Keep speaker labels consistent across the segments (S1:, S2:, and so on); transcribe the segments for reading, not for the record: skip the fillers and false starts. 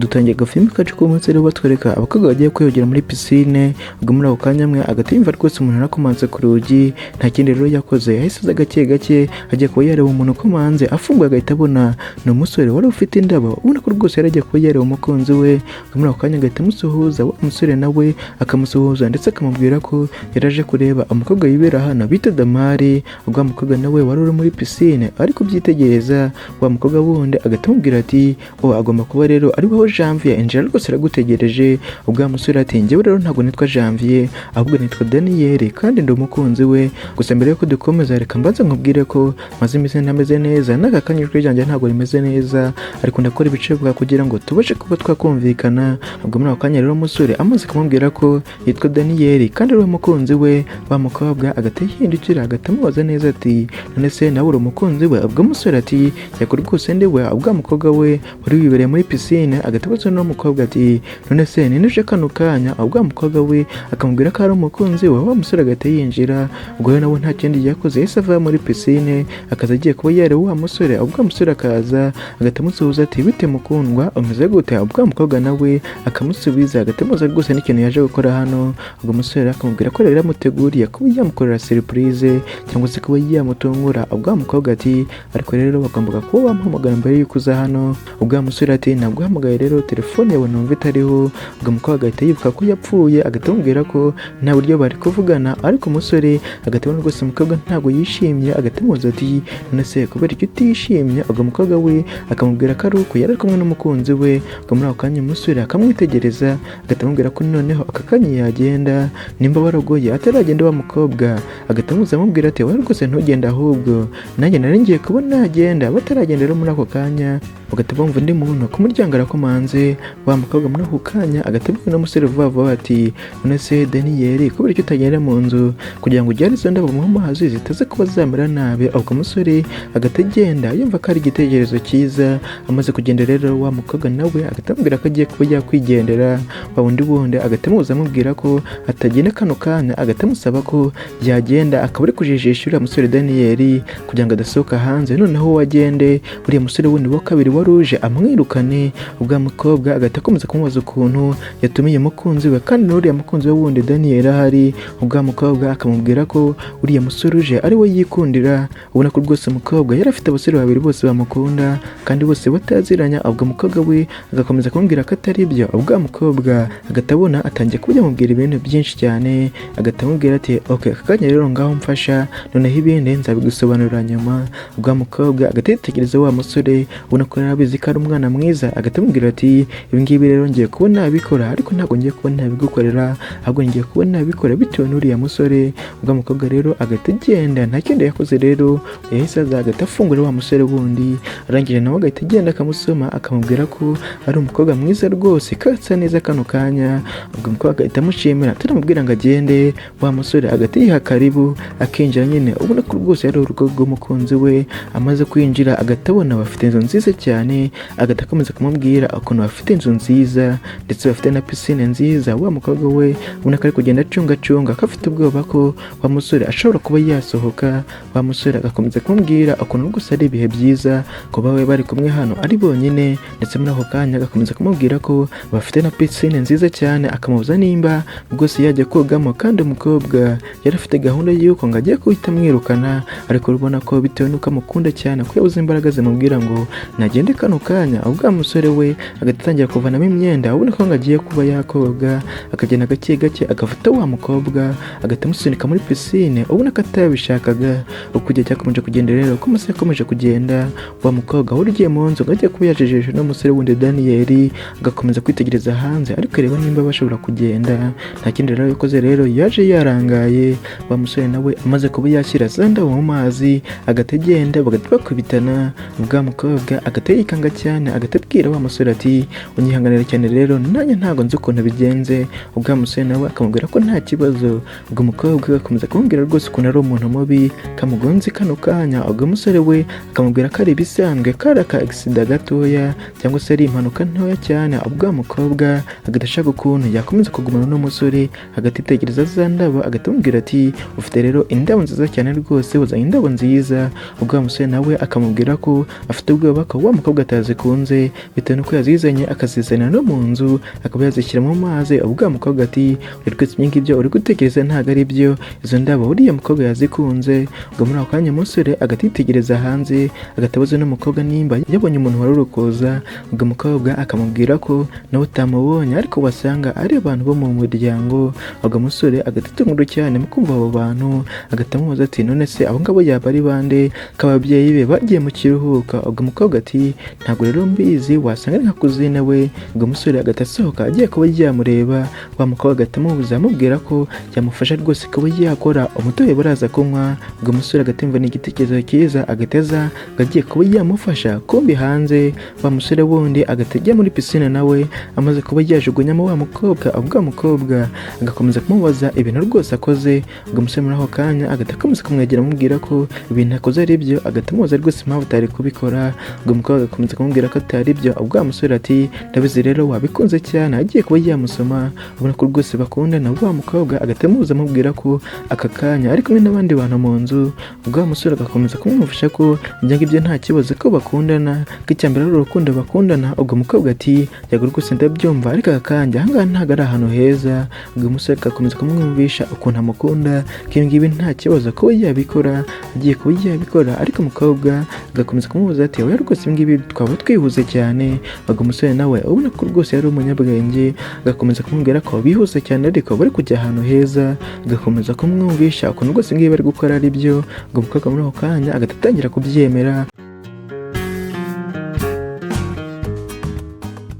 S1: Dutangiye agafilimi kacu k'umunsi rero batwereka abakobwa bagiye kwiyogera muri pisine. Ubwo muri ako kanya amwe agahita yumva rwose umuntu arakomanze ku rugi. Nta kindi rero yakoze, yahise aza gake gake agiye kuba yareba umuntu ukomanze. Afunguye agahita abona ni umusore wari ufite indabo, ubona ko rwose yari agiye kuba yareba umukunzi we. Ubwo muri ako kanya agahita amusuhuza, wa musore nawe akamusuhuza ndetse akamubwira ko yari aje kureba umukobwa wibera hano bita Damari. Ubwo wa mukobwa nawe wari uri muri pisine ari kubyitegereza, wa mukobwa wundi agahita amubwira ati: "Oh, agomba kuba rero ari wowe Janvier, injira rwose aragutegereje." Ubwo wa musore ati: "Njyewe rero ntabwo nitwa Janvier, ahubwo nitwa Daniel kandi ndi umukunzi we. Gusa mbere yuko dukomeza, reka mbanze nkubwire ko maze iminsi ntameze neza, n'aka kanya ijwi ryanjye ntabwo rimeze neza, ariko ndakora ibicibwa kugira ngo tubashe kuba twakumvikana." Ubwo muri ako kanya rero umusore amaze kumubwira ko yitwa Daniel kandi ari we mukunzi we, wa mukobwa agahita yihindukira, agahita amubaza neza ati: "None se nawe uri umukunzi we?" Ubwo umusore ati: "Yego rwose ndi we." Ubwo wa mukobwa we wari wibereye muri pisine agahita abaza n'uwo mukobwa ati: "None se ninde uje kano kanya?" Ubwo wa mukobwa we akamubwira ko ari umukunzi we, wa musore agahita yinjira. Ubwo rero nawe nta kindi yakoze, yahise ava muri pisine akaza agiye kuba yareba wa musore. Ubwo wa musore akaza agahita amusuhuza ati: "Bite mukundwa, umeze gute?" Ubwo wa mukobwa nawe akamusubiza, agahita amubaza rwose n'ikintu yaje gukora hano. Ubwo umusore akamubwira ko rero yamuteguriye kuba yamukorera surprise cyangwa se kuba yamutungura. Ubwo wa mukobwa ati: "Ariko rero bagombaga kuba bamuhamagara mbere y'uko uza hano." Ubwo wa musore ati: "Ntabwo uhamagaye rero, telefone yawe numva itariho." Ubwo umukobwa agahita yibuka ko yapfuye, agahita amubwira ko nta buryo bari kuvugana. Ariko umusore agahita abona rwose umukobwa ntabwo yishimye, agahita amubaza ati: "None se kubera icyo utishimye?" Ubwo umukobwa we akamubwira ko ari uko yari ari kumwe n'umukunzi we. Ubwo muri ako kanya umusore akamwitegereza, agahita amubwira ko noneho aka kanya yagenda nimba barogoye ataragenda. Wa mukobwa agahita amuza amubwira ati: "Wowe rwose ntugende, ahubwo nanjye nari ngiye kuba nagenda." Bataragenda rero, muri ako kanya bagahita bumva undi muntu ku muryango arakomanze. Wa mukobwa muri ako kanya agahita abwira n'umusore vuba vuba ati: "None se Daniel, kubera icyo utagenda mu nzu kugira ngo ujyane izo ndabo mu mazi zitaza kuba zamera nabi?" Ubwo umusore agahita agenda yumva ko ari igitekerezo cyiza. Amaze kugenda rero, wa mukobwa nawe agahita amubwira ko agiye kuba yakwigendera. Wa wundi wundi agahita amubuza, amubwira ko atagenda kano kanya, agahita amusaba ko yagenda akaba ari kujijisha uriya musore Daniel kugira ngo adasohoka hanze, noneho we agende, uriya musore wundi wa kabiri wari uje amwirukane. Ubwo mukobwa agahita akomeza kumubaza ukuntu yatumiye umukunzi we kandi n'uriya mukunzi we wundi Daniel ahari. Ubwo mukobwa akamubwira ko uriya musore uje ari we yikundira. Ubona ko rwose umukobwa yari afite abasore babiri bose bamukunda kandi bose bataziranya. Ubwo mukobwa we agakomeza kumubwira ko atari byo. Ubwo mukobwa agahita abona atangiye kuba yamubwira ibintu byinshi cyane, agahita amubwira ati: "Ok, aka kanya rero ngaho mfasha, noneho ibindi nzabigusobanurira nyuma." Ubwo mukobwa agahita yitegereza wa musore, ubona ko yari abizi ko ari umwana mwiza, agahita amubwira ati: "Ibi ngibi rero ngiye kuba nabikora, ariko ntabwo ngiye kuba nabigukorera, ahubwo ngiye kuba nabikora bitewe n'uriya musore." Ubwo mukobwa rero agahita agenda, nta kindi yakoze rero, yahise aza agahita afungura wa musore wundi. Arangije nawe agahita agenda akamusoma, akamubwira ko ari umukobwa mwiza rwose, ko asa neza kano kanya. Ubwo umukobwa agahita amushimira ataramubwira ngo agende. Wa musore agahita yiha karibu akinjira nyine, ubona ko rwose yari urugo rw'umukunzi we. Amaze kwinjira agahita abona bafite inzu nziza cyane, agahita akomeza kumubwira ukuntu bafite inzu nziza ndetse bafite na pisine nziza. Wa mukobwa we ubona ko ari kugenda acungacunga, ko afite ubwoba ko wa musore ashobora kuba yasohoka. Wa musore agakomeza kumubwira ukuntu rwose ari ibihe byiza kuba we bari kumwe hano ari bonyine, ndetse muri ako kanya agakomeza kumubwira ko bafite na pisine nziza cyane, akamubuza nimba rwose yajya kogamo. Kandi umukobwa yari afite gahunda y'uko ngo agiye guhita amwirukana, ariko urabona ko bitewe n'uko amukunda cyane, ko yabuze imbaraga zimubwira ngo nagende kano kanya. Ubwo wa musore we agahita atangira kuvanamo imyenda, ubona ko ngo agiye kuba yakoga, akagenda gake gake agafata wa mukobwa, agahita amusunika muri pisine, ubona ko atabishakaga. Uko igihe cyakomeje kugenda rero, uko amasaha yakomeje kugenda, wa mukobwa wari ugiye mu nzu ngo ajye kuba yajejeje n'umusore wundi Daniel, agakomeza kwitegereza hanze ariko areba nimba bashobora kugenda. Nta kindi rero yakoze rero, yaje yarangaye. Wa musore nawe amaze kuba yashyira za ndabo mu mazi, agahita agenda bagahita bakubitana. Ubwa mukobwa agahita yikanga cyane, agahita abwira wa musore ati: "Unyihanganira cyane rero, nanjye ntabwo nzi ukuntu bigenze." Ubwa musore nawe akamubwira ko nta kibazo. Ubwo umukobwa agakomeza kumubwira rwose ukuntu ari umuntu mubi kamugonze kano kanya. Ubwo umusore we akamubwira ko ari ibisanzwe, ko ari aka accident gatoya cyangwa se ari impanuka ntoya cyane. Ubwo wa mukobwa agahita ashaka ukuntu yakomeza kugumana n'umusore, agahita yitegereza za ndabo, agahita amubwira ati: "Ufite rero indabo nziza cyane rwose, uzanye indabo nziza." Ubwo wa musore nawe akamubwira ko afite ubwoba ko wa mukobwa atazikunze bitewe n'uko yazitegereje. azizanye akazizana no mu nzu akaba yazishyira mu mazi. Ubwo wa mukobwa ati rwose ibyo ngibyo uri gutekereza ntabwo ari byo, izo ndabo uriya mukobwa yazikunze. Ubwo muri ako kanya umusore agatitegereza hanze, agatabaza n'umukobwa nimba yabonye umuntu wari uri kuza. Ubwo umukobwa akamubwira ko nawe utamubonye ariko wasanga ari abantu bo mu muryango. Ubwo umusore agatitungurwa cyane mu kumva abo bantu, agahita amubaza ati none se abo ngabo yaba ari bande ko ababyeyi be bagiye mu kiruhuko? Ubwo umukobwa ati ntabwo rero mbizi, wasanga ari nka kuzine we. Ubwo umusore agahita asohoka agiye kuba yamureba, wa mukobwa agahita amubuza amubwira ko yamufasha rwose kuba yakora umutobe baraza kunywa. Ubwo umusore agahita yumva ni igitekerezo cyiza, agahita aza ngo agiye kuba yamufasha. Kumbi hanze wa musore wundi agahita ajya muri pisine nawe amaze kuba yajugunyamo wa mukobwa. Ubwo wa mukobwa agakomeza kumubaza ibintu rwose akoze. Ubwo umusore muri ako kanya agahita akomeza kumwegera amubwira ko ibintu akoze ari byo, agahita amubaza rwose impamvu atari kubikora. Ubwo umukobwa agakomeza kumubwira ko atari byo. Ubwo wa musore ati ndabizi rero wabikunze cyane, agiye kuba yamusoma ubona ko rwose bakundana. Ubwo wa mukobwa agahita amubuza amubwira ko aka kanya ari kumwe n'abandi bantu mu nzu. Ubwo wa musore agakomeza kumwumvisha ko ibyo ngibyo nta kibazo ko bakundana, ko icya mbere ari urukundo bakundana. Ubwo umukobwa ati yego rwose ndabyumva, ariko aka kanya ahangaha ntabwo ari ahantu heza. Ubwo umusore agakomeza kumwumvisha ukuntu amukunda, ko ibi ngibi nta kibazo kuba yabikora, agiye kuba yabikora. Ariko umukobwa agakomeza kumubaza ati oya rwose ibi ngibi twaba twihuse cyane. Ubwo umusore nawe ubona ko rwose yari umunyabwenge, agakomeza kumubwira ko bihuse cyane ariko bari kujya ahantu heza, agakomeza kumwumvisha ukuntu rwose ngibi bari gukora ari byo. Ubwo umukobwa muri ako kanya agahita atangira kubyemera.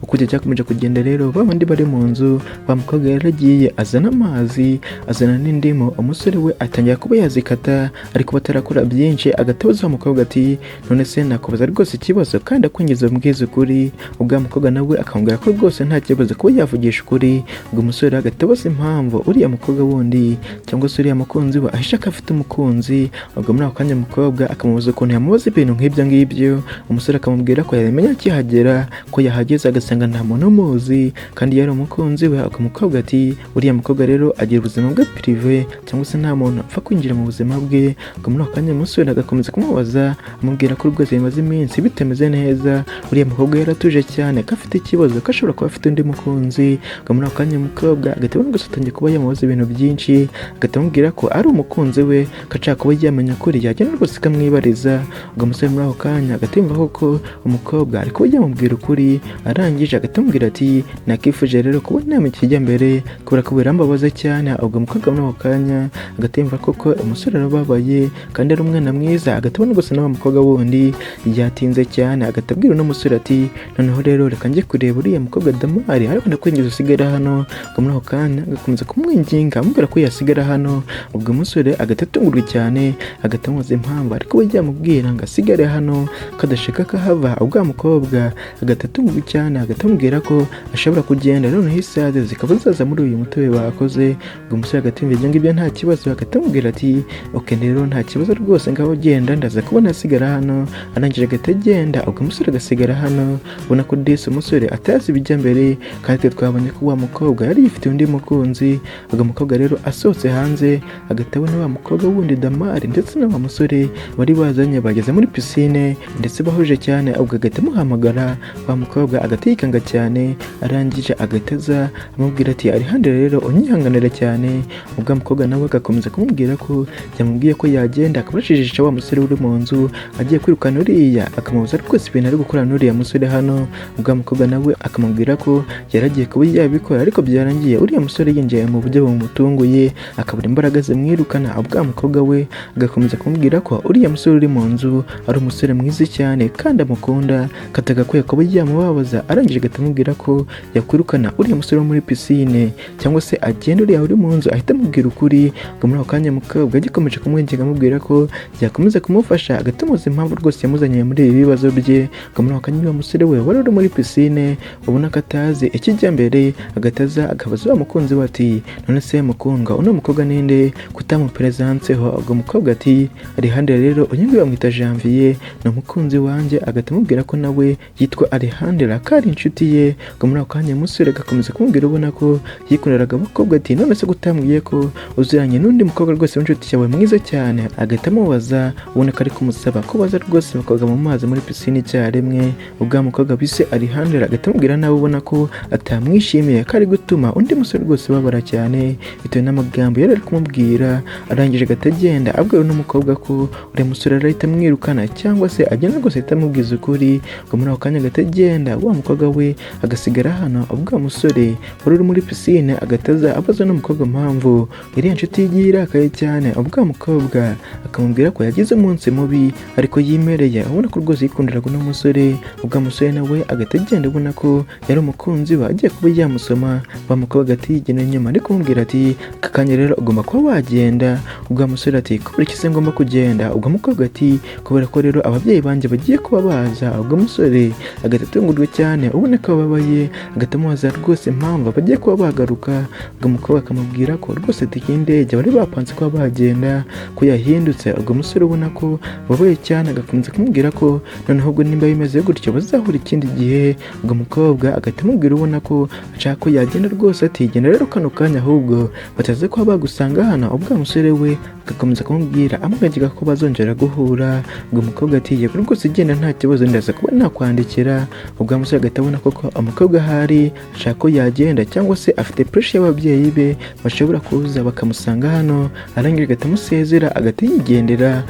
S1: Uko igihe cyakomeje kugenda rero, ba bandi bari mu nzu, wa mukobwa yaragiye azana amazi, azana n'indimu. Umusore we atangira kuba yazikata, ariko batarakora byinshi agatabaza wa mukobwa ati none se nakubaza rwose ikibazo kandi akwinjiza umbwize ukuri. Ubwo wa mukobwa nawe akamubwira ko rwose nta kibazo kuba yavugisha ukuri. Ubwo umusore agatabaza impamvu uriya mukobwa wundi cyangwa se uriya mukunzi we ahisha ko afite umukunzi. Ubwo muri ako kanya umukobwa akamubaza ukuntu yamubaza ibintu nk'ibyo ngibyo. Umusore akamubwira ko yabimenya akihagera, ko yahageze agasanga nta muntu umuzi kandi yari umukunzi we. Ubwo umukobwa ati uriya mukobwa rero agira ubuzima bwe prive cyangwa se nta muntu apfa kwinjira mu buzima bwe. Ubwo muri ako kanya umusore agakomeza kumubaza amubwira ko rwose bimaze iminsi bitameze neza, uriya mukobwa yaratuje cyane, ko afite ikibazo, ko ashobora kuba afite undi mukunzi. Ubwo muri ako kanya umukobwa agahita abona gusa atangiye kuba yamubaza ibintu byinshi, agahita amubwira ko ari umukunzi we, ko ashaka kuba yamenya ukuri yagenda rwose akamwibariza. Ubwo umusore muri ako kanya agahita yumva koko umukobwa ari kuba yamubwira ukuri, arangije agahita amubwira ati nakifuje rero kuba namenya ikijya mbere kubera ko birambabaza cyane. Ubwo umukobwa muri ako kanya agahita yumva koko umusore arababaye kandi ari umwana mwiza, agahita abona gusa na wa mukobwa wundi yatinze cyane, agahita abwira uno musore ati noneho rero reka njye kureba uriya mukobwa Damari, ariko ndakwinginze usigare hano. Ubwo muri ako kanya agakomeza kumwinginga amubwira ko yasigara hano. Ubwo umusore agahita atungurwa cyane, agahita amubaza impamvu ariko we yamubwira ngo asigare hano ko adashaka ko ahava. Ubwo wa mukobwa agahita atungurwa cyane, agahita amubwira ko ashobora kugenda noneho isazi zikaba zaza muri uyu mutobe bakoze. Ubwo umusore agahita yumva ibyo ngibyo nta kibazo, agahita amubwira ati ok rero nta kibazo rwose, ngaho genda ndaza kubona asigara hano. Arangije agahita agenda, ubwo umusore agasigara hano. Ubona ko disi umusore atazi ibijya mbere, kandi twe twabonye ko wa mukobwa yari yifitiye undi mukunzi. Ubwo mukobwa rero asohotse hanze agahita abona wa mukobwa wundi Damari ndetse na wa musore bari bazanye bageze muri pisine ndetse bahuje cyane. Ubwo agahita amuhamagara, wa mukobwa agahita yikanga cyane, arangije agahita aza amubwira ati Alejandro rero unyihanganira cyane. Ubwo wa mukobwa nawe agakomeza kumubwira ko yamubwiye ko yagenda akaba ashijisha wa musore uri mu nzu agiye kwirukana uriya, akamubuza rwose ibintu ari gukora n'uriya musore hano. Ubwo wa mukobwa nawe akamubwira ko yaragiye kuba yabikora ariko byarangiye uriya musore yinjiye mu buryo bumutunguye akabura imbaraga zimwirukana. Ubwo wa mukobwa we agakomeza kumubwira ko uriya musore uri mu nzu ari umusore mwiza cyane kandi amukunda, katagakwiye kuba yamubabaza. Arangije agahita amubwira ko yakwirukana uriya musore wo muri pisine cyangwa se agenda uriya uri mu nzu ahita amubwira ukuri. Ubwo muri ako kanya umukobwa agikomeje kumwinginga amubwira ko yakomeza kumufasha, agahita amubaza impamvu rwose yamuzanye muri ibi bibazo bye. Ubwo muri ako kanya wa musore we wari uri muri pisine ubona ko atazi ikijya mbere, agahita aza akabaza wa mukunzi we ati none se mukundwa uno mukobwa ninde kutamuperezanseho? Ubwo mukobwa ati Alejandro rero uyu nguyu bamwita Janvier ni umukunzi wanjye. Agahita amubwira ko nawe yitwa Alejandro ko ari inshuti inshuti ye. Ngo muri ako kanya umusore agakomeza kumubwira ubona ko yikundiraga abakobwa ati none se gutambwiye ko uziranye n'undi mukobwa rwose w'inshuti yawe mwiza cyane. Agahita amubaza ubona ko ari kumusaba ko baza rwose bakoga mu mazi muri pisine icyarimwe. Ubwo wa mukobwa bise Alejandra agahita amubwira nawe ubona ko atamwishimiye, ko ari gutuma undi musore rwose ubabara cyane bitewe n'amagambo yari ari kumubwira. Arangije agahita agenda abwira uno mukobwa ko uriya musore arahita amwirukana cyangwa se agenda rwose ahita amubwiza ukuri. Ngo muri ako kanya agahita agenda, wa mukobwa we agasigara hano. Ubwo wa musore wari uri muri pisine agahita aza abaza n'umukobwa impamvu iriya nshuti ye igiye irakaye cyane. Ubwo wa mukobwa akamubwira ko yagize umunsi mubi ariko yimereye, ubona ko rwose yikundiraga uno musore. Ubwo wa musore nawe agahita agenda ubona ko yari umukunzi we agiye kuba yamusoma. Wa mukobwa agahita yigena inyuma ari kumubwira ati aka kanya rero ugomba kuba wagenda. Ubwo wa musore ati kubera iki se ngomba kugenda? Ubwo mukobwa ati kubera ko rero ababyeyi banjye bagiye kuba baza. Ubwo musore agahita atungurwa cyane ubona ko ababaye, agahita amubaza rwose impamvu bagiye kuba bagaruka. Ubwo mukobwa akamubwira ko rwose tike y'indege bari bapanze kuba bagenda ko yahindutse. Ubwo musore ubona ko ababaye cyane agakomeza kumubwira ko noneho ubwo nimba bimeze gutyo bazahura ikindi gihe. Ubwo mukobwa agahita amubwira ubona ko ashaka ko yagenda rwose ati genda rero kano kanya ahubwo bataze kuba bagusanga hano. Ubwo musore we agakomeza kumubwira amwegeka ko bazongera guhura. Ubwo mukobwa ati yego rwose genda nta kibazo, ndaza kuba nakwandikira. Ubwo musore agahita abona koko umukobwa ahari ashaka ko yagenda cyangwa se afite pressure y'ababyeyi be bashobora kuza bakamusanga hano. Arangije agahita amusezera agahita yigendera.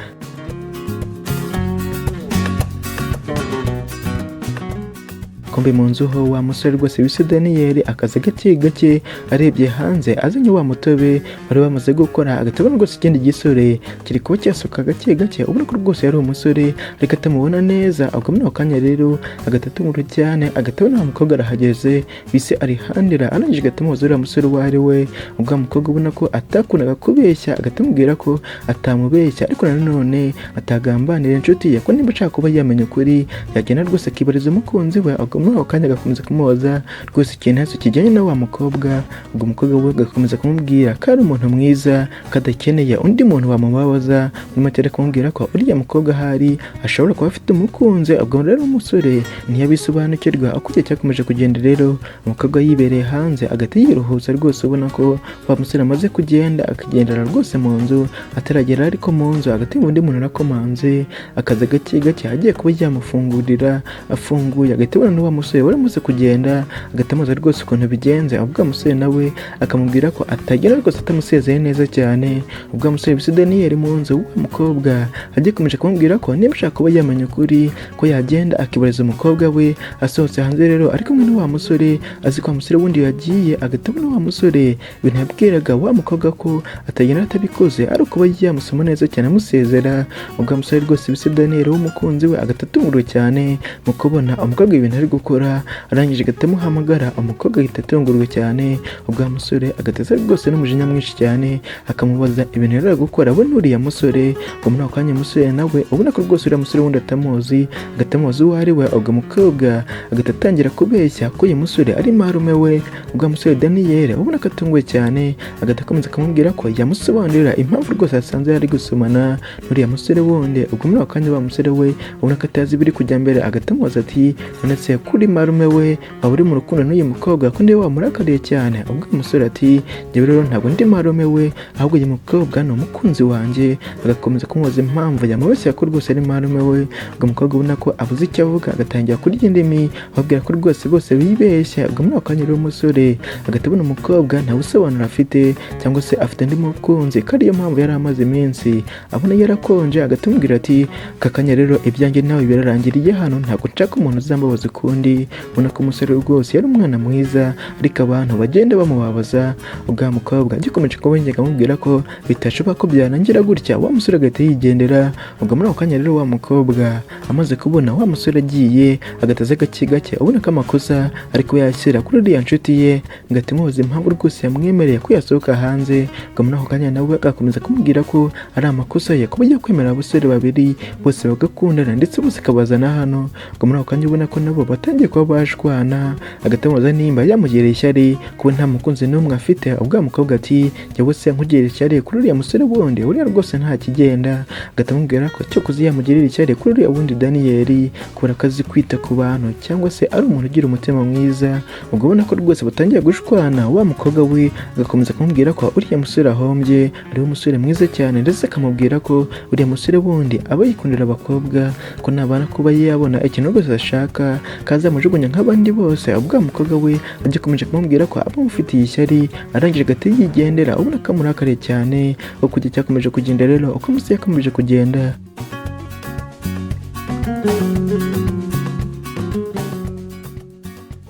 S1: Kumbe mu nzu ho wa musore rwose wise Daniel akaza gake gake arebye hanze azanye wa mutobe bari bamaze gukora, agahita abona rwose ikindi gisore kiri kuba cyasuka gake gake, ubona ko rwose yari umusore ariko atamubona neza. Ubwo muri ako kanya rero agahita atungurwa cyane, agahita abona wa mukobwa arahageze bise Alejandra. Arangije agahita amubaza uriya musore uwo ari we. Ubwo wa mukobwa ubona ko atakundaga kubeshya agahita amubwira ko atamubeshya ariko nanone atagambanira inshuti ye, ko nimba ashaka kuba yamenya ukuri yagenda rwose akibariza umukunzi we. Ubwo muri ako kanya agakomeza kumubaza rwose ikintu kijyanye na wa mukobwa. Ubwo umukobwa we agakomeza kumubwira ko ari umuntu mwiza, ko adakeneye undi muntu wamubabaza. Muri make ari kumubwira ko uriya mukobwa ahari ashobora kuba afite umukunzi. Ubwo rero umusore ntiyabisobanukirwa. Uko igihe cyakomeje kugenda rero umukobwa yibereye hanze agahita yiruhutsa rwose, ubona ko wa musore amaze kugenda akagendera rwose mu nzu. Ataragera ariko mu nzu hagati undi muntu arakomanze, akaza gake gake agiye kuba yamufungurira. Afunguye agahita abona n'uwa musore wari umaze kugenda, agahita amubaza rwose ukuntu bigenze. Ubwo wa musore nawe akamubwira ko atagenda rwose atamusezeye neza cyane. Ubwo wa musore bise Daniel mu nzu wa mukobwa agikomeje kumubwira ko niba ashaka kuba yamenya ukuri ko yagenda akibariza umukobwa we. Asohotse hanze rero ari kumwe na wa musore, azi ko wa musore wundi yagiye, agahita abona wa musore ibintu yabwiraga wa mukobwa ko atagenda atabikoze ari ukuba yamusoma neza cyane amusezera. Ubwo wa musore rwose bise Daniel w'umukunzi we agahita atungurwa cyane mu kubona umukobwa ibintu ari gukora. Arangije agahita amuhamagara, umukobwa ahita atungurwa cyane. Ubwo wa musore agahita rwose n'umujinya mwinshi cyane akamubaza ibintu yari ari gukora we n'uriya musore. Ubwo muri ako kanya umusore nawe ubona ko rwose uriya musore wundi atamuzi, agahita amubaza uwo ari we. Ubwo mukobwa agahita atangira kubeshya ko uyu musore ari marume we. Ubwo musore Daniel ubona ko atunguwe cyane agahita akomeza akamubwira ko yamusobanurira impamvu rwose asanze yari gusomana n'uriya musore wundi. Ubwo muri ako kanya wa musore we ubona ko atazi ibiri kujya mbere agahita amubaza ati none se kuri marume we waba uri mu rukundo n'uyu mukobwa ko ndiwe wamurakariye cyane? Ubwo uyu musore ati njyewe rero ntabwo ndi marume we, ahubwo uyu mukobwa ni umukunzi wanjye. Agakomeza kumubaza impamvu yamubeshya ko rwose ari marume we. Ubwo umukobwa ubona ko abuze icyo avuga agatangira kurya indimi ababwira ko rwose bose bibeshya. Ubwo muri ako kanya rero umusore agahita abona umukobwa nta busobanuro afite cyangwa se afite undi mukunzi, ko ariyo mpamvu yari amaze iminsi abona yarakonje. Agahita amubwira ati aka kanya rero ibyanjye nawe birarangiriye hano, ntabwo nshaka umuntu uzambabaza ukundi. Ubona ko umusore rwose yari umwana mwiza ariko abantu bagenda bamubabaza. Ubwo wa mukobwa agikomeje kubongera amubwira ko bitashoboka ko byarangira gutya, wa musore agahita yigendera. Ubwo muri ako kanya rero wa mukobwa amaze kubona wa musore agiye agahita aza gake gake ubona ko amakosa ari kuba yashyira kuri uriya nshuti ye, agahita amubaza impamvu rwose yamwemereye ko yasohoka hanze. Ubwo muri ako kanya nawe agakomeza kumubwira ko ari amakosa ye kuba yakwemera abasore babiri bose bagakundana ndetse bose akabazana hano. Ubwo muri ako kanya ubona ko nabo batari batangiye kuba bashwana, agatamubaza nimba yamugiriye ishyari kuba nta mukunzi n'umwe afite. Ubwo wa mukobwa ati njyewe se nkugirira ishyari kuri uriya musore wundi, uriya rwose nta kigenda. Agahita ko cyokoze yamugirira ishyari kuri uriya wundi Daniyeli, kubera ko azi kwita ku bantu cyangwa se ari umuntu ugira umutima mwiza. Ubwo ubona ko rwose batangiye gushwana, wa mukobwa we agakomeza kumubwira ko uriya musore ahombye, ariwe musore mwiza cyane, ndetse akamubwira ko uriya musore wundi aba yikundira abakobwa, ko nabana kuba yabona ikintu rwose ashaka kazamujugunya nk'abandi bose. Ubwo wa mukobwa we agikomeje kumubwira ko aba amufitiye ishyari, arangije agahita yigendera, ubona ko amurakariye cyane. Uko igihe cyakomeje kugenda rero, uko umusore yakomeje kugenda,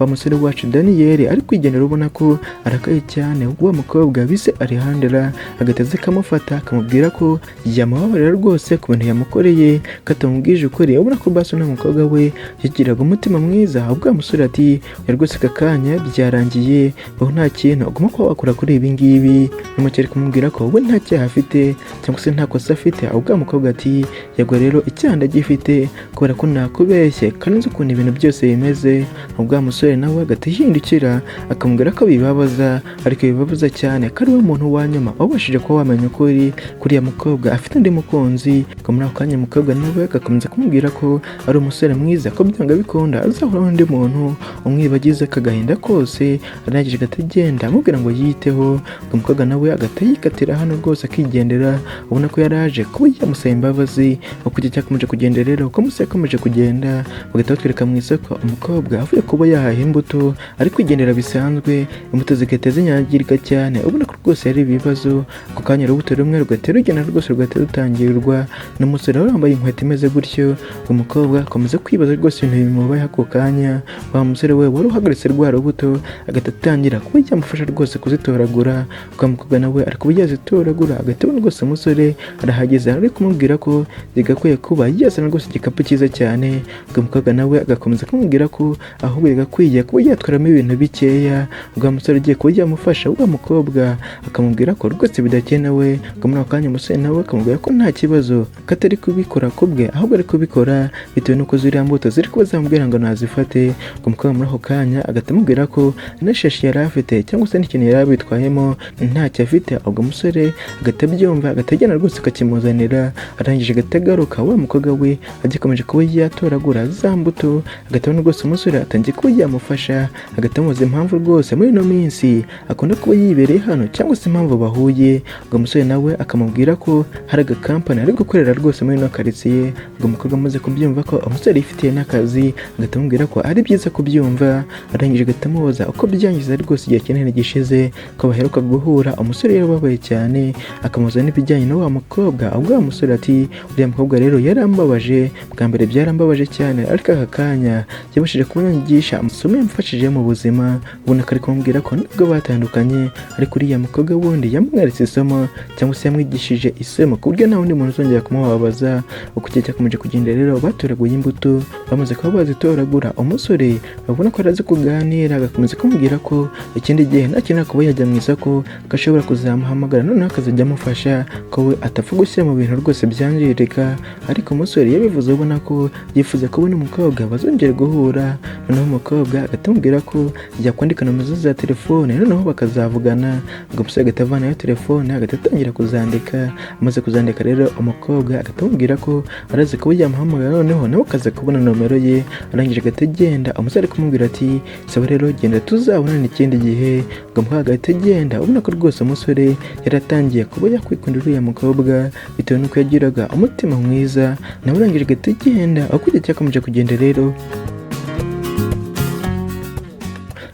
S1: wa musore wacu Daniyeli ari kwigendera, ubona ko arakaye cyane. Wa mukobwa bise Alejandra agahita aza akamufata, akamubwira ko yamubabarira rwose ku bintu yamukoreye, ko atamubwije ukuri, ubona ko basi uno mukobwa we yagiraga umutima mwiza. Ubwo wa musore ati oya rwose aka kanya byarangiye, wowe nta kintu ugomba kuba wakora kuri ibi ngibi. N'umukire kumubwira ko we nta cyaha afite cyangwa se nta kosa afite. Ubwo wa mukobwa ati yego rero icyaha ndagifite kubera ko nakubeshye kandi nzi ukuntu ibintu byose bimeze. Ubwo wa musore nawe agahita yihindukira akamubwira ko bibabaza, ariko bibabaza cyane ko ari we muntu wa nyuma wabashije kuba wamenya ukuri kuriya mukobwa afite undi mukunzi. Ngo muri ako kanya umukobwa nawe agakomeza kumubwira ko ari umusore mwiza, ko byanga bikunda azahura n'undi muntu umwibagiza akagahinda kose. Arangije agahita agenda amubwira ngo yiyiteho. Ubwo umukobwa nawe agahita yikatira hano rwose akigendera, ubona ko yari aje kuba yamusaba imbabazi. Uko igihe cyakomeje kugenda rero, uko umusore yakomeje kugenda, bagahita batwereka mu isoko umukobwa avuye kuba yahaha imbuto, ari kwigendera bisanzwe, imbuto zigahita zinyagirwa cyane, ubona ko rwose ari ibibazo. Ako kanya urubuto rumwe rugahita rugenda rwose rugahita rutangirwa n'umusore wari wambaye inkweto imeze gutyo. Umukobwa akomeza kwibaza rwose ibintu bimubayeho ako kanya. Wa musore we wari uhagaritse rwa rubuto agahita atangira kuba yamufasha rwose kuzitoragura. Wa mukobwa nawe ari kuba yazitoragura, agahita abona rwose umusore arahageze ari kumubwira ko yagakwiye kuba yazana rwose igikapu cyiza cyane. Ubwo mukobwa nawe agakomeza kumubwira ko ahubwo yagakwiye kuba yatwaramo ibintu bikeya. Ubwo wa musore agiye kuba yamufasha, wa mukobwa akamubwira ko rwose bidakenewe. Ubwo muri ako kanya umusore nawe akamubwira ko nta kibazo, ko atari kubikora ku bwe, ahubwo ari kubikora bitewe n'uko ziriya mbuto ziri kuba zamubwira ngo nazifate. Ubwo umukobwa muri ako kanya agahita amubwira ko n'ishashi yari afite cyangwa se n'ikintu yari abitwayemo ntacyo afite. Ubwo umusore agahita abyumva, agahita agenda rwose akakimuzanira, arangije agahita agaruka. Wa mukobwa we agikomeje kuba yatoragura za mbuto, agahita abona rwose umusore atangiye kuba yamufasha, agahita amubaza impamvu rwose muri ino minsi akunda kuba yibereye hano cyangwa se impamvu bahuye. Ubwo umusore nawe akamubwira ko hari agakampani ari gukorera rwose muri ino karitsiye. Ubwo umukobwa amaze kubyumva ko umusore yifitiye n'akazi, agahita amubwira ko ari byiza kubyumva, arangije agahita amubaza uko byangiza rwose igihe kinini gishize ko baheruka guhura. Umusore yarababaye cyane, akamubaza n'ibijyanye na wa mukobwa. Ubwo wa musore ati uriya mukobwa rero yarambabaje, bwa mbere byarambabaje cyane, ariko aka kanya yabashije kumunyigisha amasomo yamufashije mu buzima. Ubona ko ari kumubwira ko nubwo batandukanye, ariko uriya mukobwa wundi yamweretse isomo cyangwa se yamwigishije isomo ku buryo nta wundi muntu uzongera kumubabaza. Uko igihe cyakomeje kugenda rero, batoraguye imbuto, bamaze kuba bazitoragura, umusore babona ko arazi kuganira, agakomeza kumubwira ko ikindi gihe nakenera kuba yajya mu isoko ko ashobora kuzamuhamagara noneho akazajya amufasha, ko we atapfa gushyira mu bintu rwose byangirika. Ariko umusore yabivuze ubona ko yifuza kubona umukobwa bazongera guhura, noneho umukobwa agahita amubwira ko yakwandika nomero ze za telefone noneho bakazavugana. Ubwo umusore agahita avanayo telefone agahita atangira kuzandika. Amaze kuzandika rero, umukobwa agahita amubwira ko arazi kuba yamuhamagara noneho nawe akaza kubona nomero ye, arangije agahita agenda. Umusore ari kumubwira ati saba rero genda tuzabonane ikindi gihe. Ubwo umukobwa agahita agenda, ubona ko rwose umusore yari atangiye kuba yakwikundira uriya mukobwa bitewe n'uko yagiraga umutima mwiza, nawe arangije agahita agenda. Uko igihe cyakomeje kugenda rero,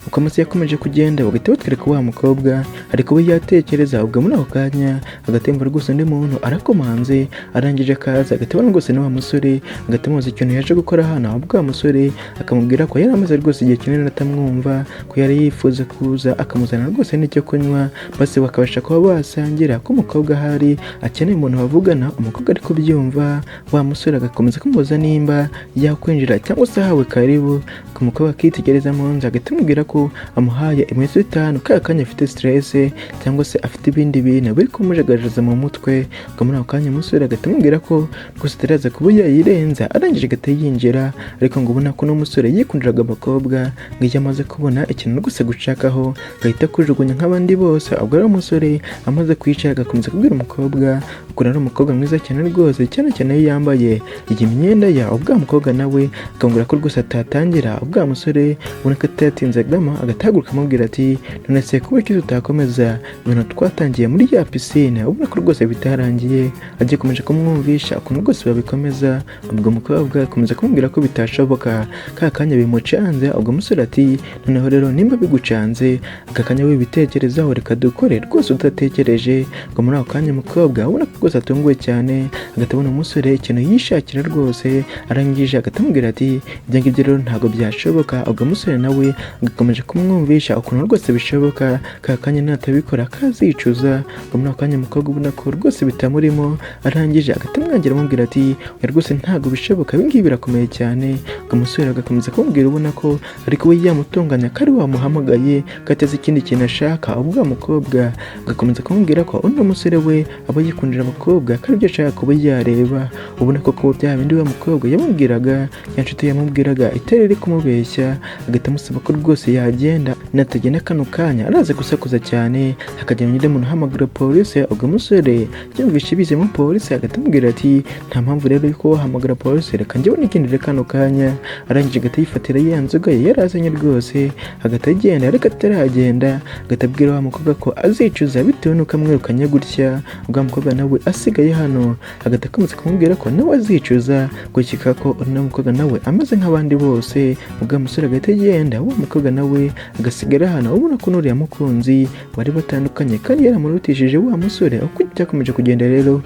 S1: uko amasaha yakomeje kugenda, bagahita batwereka wa mukobwa ari kuba yatekereza. Ubwo muri ako kanya agatemba rwose undi muntu arakomanze, arangije akaza agahita abona rwose na wa musore, agahita amubaza ikintu yaje gukora hano. Ubwo wa musore akamubwira ko yari amaze rwose igihe kinini atamwumva, ko yari yifuza kuza akamuzanira rwose n'icyo kunywa, maze bakabasha kuba basangira, ko umukobwa ahari akeneye umuntu bavugana. Umukobwa ari kubyumva, wa musore agakomeza kumubaza nimba yakwinjira cyangwa se ahawe karibu. Umukobwa akitegereza mu nzu, agahita amubwira ko ko amuhaye iminota 5 kaya kanya afite stress cyangwa se afite ibindi bintu biri kumujagaraza mu mutwe. Ubwo muri ako kanya umusore agahita amubwira ko rwose ataraza kuba yayirenza, arangije agahita yinjira. Ariko ngo ubona ko n'umusore yikundiraga abakobwa, ngo iyo amaze kubona ikintu rwose gushakaho agahita kujugunya nk'abandi bose. Ubwo rero umusore amaze kwicara agakomeza kubwira umukobwa ukuntu ari umukobwa mwiza cyane rwose, cyane cyane iyo yambaye iyi myenda ya ubwa mukobwa, nawe akamubwira ko rwose atatangira. Ubwa musore ubona ko atatinze gama agatahaguruka amubwira ati none se kuba iki tutakomeza ibintu twatangiye muri ya pisine, ubona ko rwose bitarangiye. Agikomeje kumwumvisha ukuntu rwose babikomeza. Ubwo mukobwa akomeza kumubwira ko bitashoboka, ka kanya bimucanze. Ubwo musore ati noneho rero nimba bigucanze aka kanya wibitekerezaho, reka dukore rwose udatekereje. Ngo muri ako kanya umukobwa ubona ko rwose atunguwe cyane, agahita abona umusore ikintu yishakira rwose, arangije agahita amubwira ati ibyo ngibyo rero ntabwo byashoboka. Ubwo musore nawe agakomeje kumwumvisha ukuntu rwose bishoboka, ka kanya natabikora kazicuza. Ngo muri ako kanya umukobwa ubona ko rwose bitamurimo, arangije agahita amwangira amubwira ati oya rwose ntabwo bishoboka, ibi ngibi birakomeye cyane. Ubwo umusore agakomeza kumubwira ubona ko ariko we yamutunganya ko ari wamuhamagaye ko ateze ikindi kintu ashaka. Ubwo wa mukobwa agakomeza kumubwira ko uno musore we aba yikundira abakobwa, ko aribyo ashaka kuba yareba, ubona ko kuba bya bindi wa mukobwa yamubwiraga, ya nshuti yamubwiraga itari iri kumubeshya. Agahita amusaba ko rwose yagenda, natagenda kano kanya araza gusakuza cyane hakajya undi muntu uhamagara polisi. Ubwo musore yumvishe bizemo polisi, agahita amubwira ati nta mpamvu rero yuko wahamagara polisi, reka njyewe nigendere kano kanya. Arangije agahita yifatira ya nzoga ye yari azanye rwose, agahita agenda. Ariko ataragenda agahita abwira wa mukobwa ko azicuza bitewe n'uko amwirukanye gutya. Ubwo wa mukobwa nawe asigaye hano agahita akomeza kumubwira ko nawe azicuza, gukeka ko uno mukobwa nawe ameze nk'abandi bose. Ubwo wa musore agahita agenda, wa mukobwa nawe agasigara hano, ubona ko n'uriya mukunzi bari batandukanye kandi yaramurutishije wa musore. Uko byakomeje kugenda rero,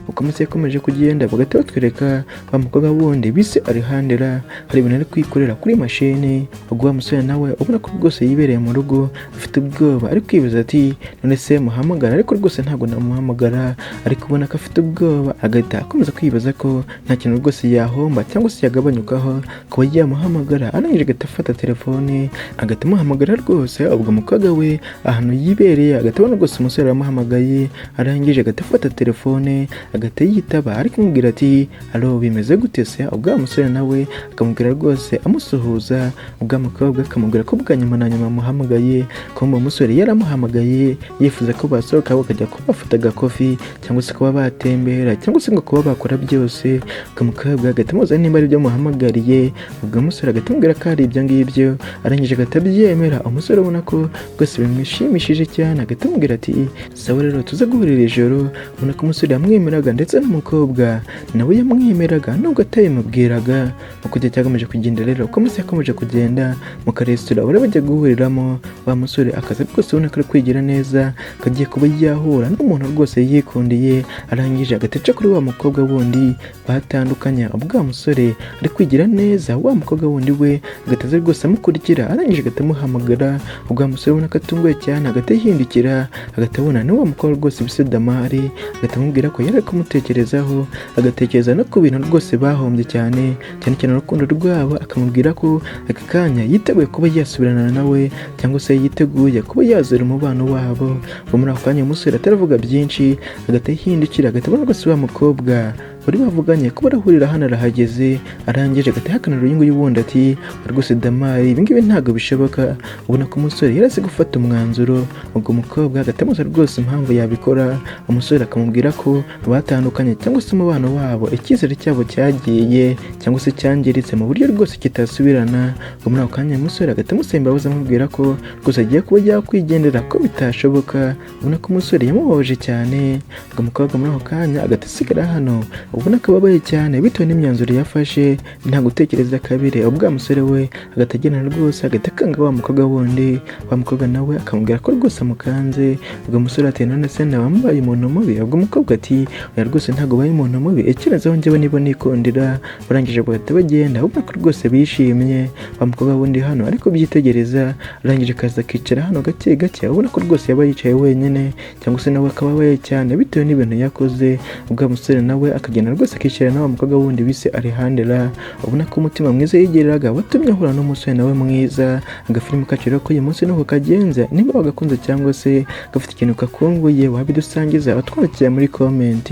S1: uko amasaha yakomeje kugenda, bagahita batwereka wa mukobwa wundi bise Alejandra hari ibintu ari kwikorera kuri mashini. Ubwo wa musore nawe ubona ko rwose yibereye mu rugo afite ubwoba, ari kwibaza ati none se muhamagara, ariko rwose ntabwo namuhamagara. Ariko ubona ko afite ubwoba, agahita akomeza kwibaza ko nta kintu rwose yahomba cyangwa se yagabanyukaho kuba yamuhamagara. Arangije agahita afata telefone agahita amuhamagara rwose. Ubwo umukobwa we ahantu yibereye agahita abona rwose umusore aramuhamagaye, arangije agahita afata telefone agahita yitaba, ari kumubwira ati allo bimeze gute se? Ubwo wa musore nawe akamubwira rwose amusuhuza. Ubwo mukobwa akamubwira ko bwa nyuma na nyuma amuhamagaye, ko uwo musore yaramuhamagaye yifuza ko basohoka bakajya kuba bafata agakofi cyangwa se kuba batembera cyangwa se ngo kuba bakora byose. Ubwo mukobwa agahita amubaza nimba ari byo amuhamagariye. Ubwo musore agahita amubwira ko ari ibyo ngibyo, arangije agahita abyemera. Umusore ubona ko rwose bimwishimishije cyane, agahita amubwira ati sawa rero tuze guhurira ijoro. Ubona ko umusore yamwemeraga ndetse n'umukobwa nawe yamwemeraga nubwo atabimubwiraga. Uko igihe cyakomeje kugenda rero, uko amasaha yakomeje kugenda, mu karesitora bari bajya guhuriramo, wa musore akaza rwose ubona ko ari kwigira neza, kagiye kuba yahura n'umuntu rwose yikundiye. Arangije agahita aca kuri wa mukobwa wundi batandukanye. Ubwo wa musore ari kwigira neza, wa mukobwa wundi we agahita aza rwose amukurikira, arangije agahita amuhamagara. Ubwo wa musore ubona ko atunguwe cyane, agahita yihindukira agahita abona ni wa mukobwa rwose bise Damari. Agahita amubwira ko yari ari kumutekerezaho, agatekereza no ku bintu rwose bahombye cyane cyane cyane urukundo rwabo, akamubwira ko aka kanya yiteguye kuba yasubirana nawe cyangwa se yiteguye kuba yazura umubano wabo. Ubwo muri ako kanya umusore ataravuga byinshi, agahita yihindukira agahita abona rwose wa mukobwa bari bavuganye kuba arahurira hano arahageze. Arangije agahita ahakanira uyu nguyu wundi ati rwose Damari ibi ngibi ntabwo bishoboka. Ubona ko umusore yari azi gufata umwanzuro. Ubwo umukobwa agahita amubaza rwose impamvu yabikora. Umusore akamubwira ko batandukanye cyangwa se umubano wabo icyizere cyabo cyagiye cyangwa se cyangiritse mu buryo rwose kitasubirana. Ubwo muri ako kanya umusore agahita amusaba imbabazi amubwira ko rwose agiye kuba yakwigendera, ko bitashoboka. Ubona ko umusore yamubabaje cyane. Ubwo umukobwa muri ako kanya agahita asigara hano, ubona ko ababaye cyane bitewe n'imyanzuro yafashe nta gutekereza kabiri. Ubwo wa musore we agahita agenda rwose agahita akanga wa mukobwa wundi. Wa mukobwa nawe akamubwira ko rwose amukanze. Ubwo umusore ati none se nawe umuntu mubi? Ubwo umukobwa ati oya rwose ntabwo ubaye umuntu mubi, ikirenzeho njyewe niba nikundira. Barangije bagahita bagenda, ubona ko rwose bishimye. Wa mukobwa wundi hano ariko byitegereza, arangije akaza akicara hano gake gake, ubona ko rwose yaba yicaye wenyine cyangwa se nawe akaba ababaye cyane bitewe n'ibintu yakoze. Ubwo wa musore nawe akagenda Akagenda rwose akicarana na wa mukobwa wundi bise Alejandra. Ubona ko umutima mwiza yigiriraga watumye ahura n'umusore nawe mwiza. Agafilimi kacu rero k'uyu munsi nuko kagenze. Niba wagakunze cyangwa se gafite ikintu kakunguye, wabidusangiza utwandikira muri comment.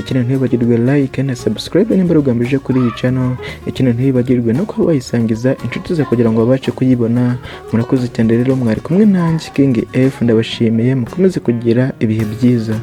S1: Ikindi, ntiwibagirwe like na subscribe nimba ari ubwa mbere uje kuri iyi channel. Ikindi, ntiwibagirwe no kuba wayisangiza inshuti zawe kugira ngo babashe kuyibona. Murakoze cyane rero, mwari kumwe nanjye King F. Ndabashimiye, mukomeze kugira ibihe byiza.